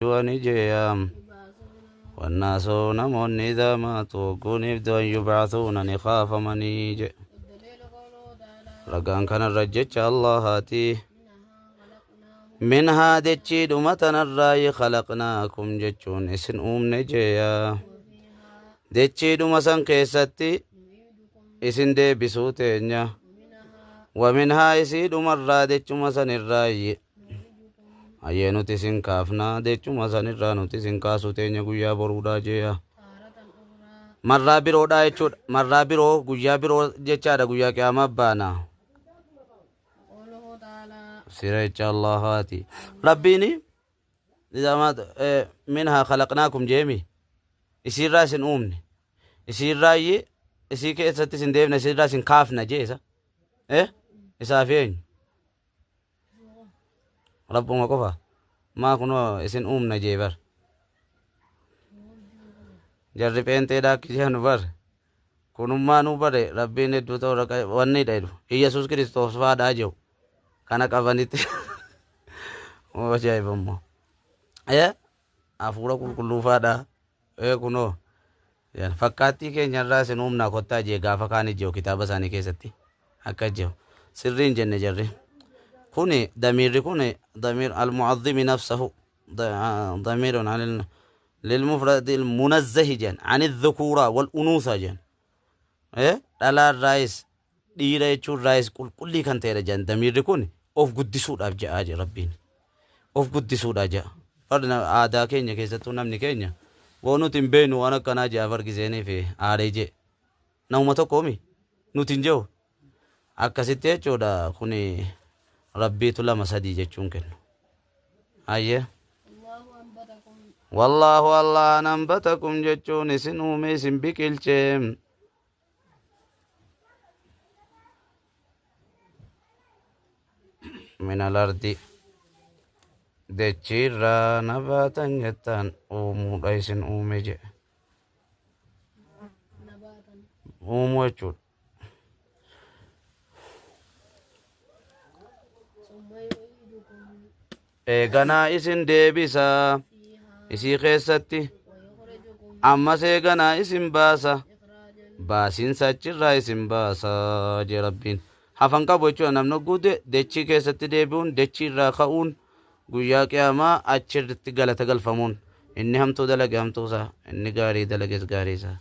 Du'ani jeeya. Wannaasoo namoonni idaa maatu hogguuniif du'an yubcathuuna ni kaafamanii je. Ragaan kanarra jecha Allahaati. Minhaa dechiidhuma tanarraayi khalaqnaakum jechuun isin uumne jeeya. Dechiidhuma san keessatti isin deebisuu teenya. Waminhaa isiidhumarraa dechuma sanirraayi. Hayyee nuti isin kaafna dechuma sanirraa nuti isin kaasuu teenya guyyaa boruudhaa jeeya. Marraa biroodhaa jechuudha. Marraa biroo guyyaa biroo jechaadha guyyaa qiyaamaa baana. Sira jecha Allahaati. Rabbiini minhaa khalaqnaakum jeemi. Isiirraa isin uumne. Isiirraayyi isii keessatti isin deebine isiirraa isin kaafna jee isa. Eh? Isaaf eenyu? Rabbuma qofa. Maa kunoo isin uumna jee bar. Jarri pheenxeedha akki jedhanu bar. Kunummaa nuu bare rabbiin hedduu ta'u raqa wanni dha jedhu. Iyyasuus Kiristoos faadhaa jedhu. Kana qabanitti. Ajaa'iba immoo. Eh? Hafuura qulqulluu faadhaa. Eh kunoo. Fakkaattii keenya irraa isin uumnaa kottaa jee gaafa kaani jiru kitaaba isaanii keessatti akka jiru sirrii hin jenne jarri. Kuni damiirri kun damiir al-mu'azzimi nafsahu damiirun anil lilmufradi munazzahi jedhan ani dhukuuraa wal unuusaa jedhan. Dhalaa irraayis dhiira jechuun irraayis qulqullii kan ta'edha jedhan damiirri kun of guddisuudhaaf jedhaa jedha rabbiin. Of guddisuudha jedha. Farda aadaa keenya keessattuu namni keenya waan nuti hin beeknu waan akkanaa jedha fargiseenii fi aaree jee. Namuma tokko mi nuti hin jiru. Akkasitti jechuudha kuni rabbiitu lama sadii jechuun kennu. Hayyee. Wallaahu Allahan anbatakum jechuun isin uume isin biqilche. Min al-ardi dachiirraa nabaatan jettaan uumuudha isin uume jedhe. Uumuu jechuudha. Eeganaa isin deebisa isii keessatti ammas eeganaa isin baasa baasiinsa achirraa isin baasa jee rabbiin. Hafan qabu jechuudha namni hogguu du'e dachii keessatti deebi'uun dachii irraa ka'uun guyyaa qiyaamaa achirratti galata galfamuun inni hamtuu dalage hamtuu isaa inni gaarii dalages gaarii isaa.